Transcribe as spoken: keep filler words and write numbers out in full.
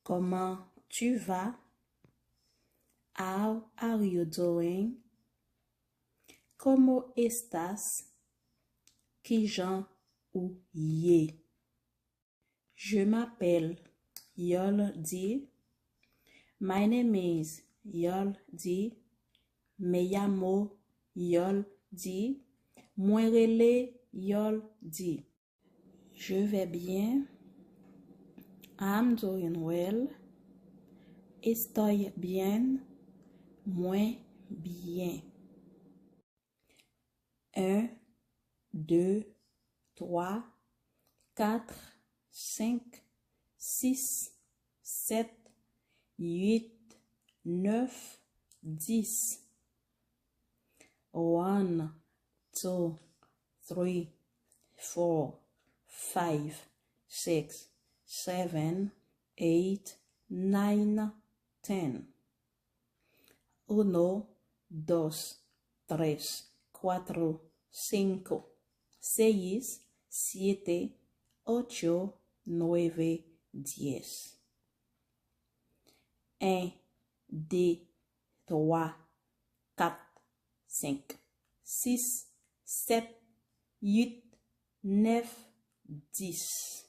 Comment tu vas? How are you doing? ¿Cómo estás? Kijan ou ye? Je m'appelle Yoldy. My name is Yoldy. Me llamo Yoldy. Mwen rele Yoldy. Je vais bien. I'm doing well. Estoy bien. Mwen byen. Un, deux, trois, quatre, cinq, six, sept, huit, neuf, dix. One, two, three, four, five, six, seven, eight, nine, ten. Uno, dos, tres, cuatro, cinco, seis, siete, ocho, nueve, diez. Un, deux, trois, quatre, cinq, six, sept, huit, neuf, dix.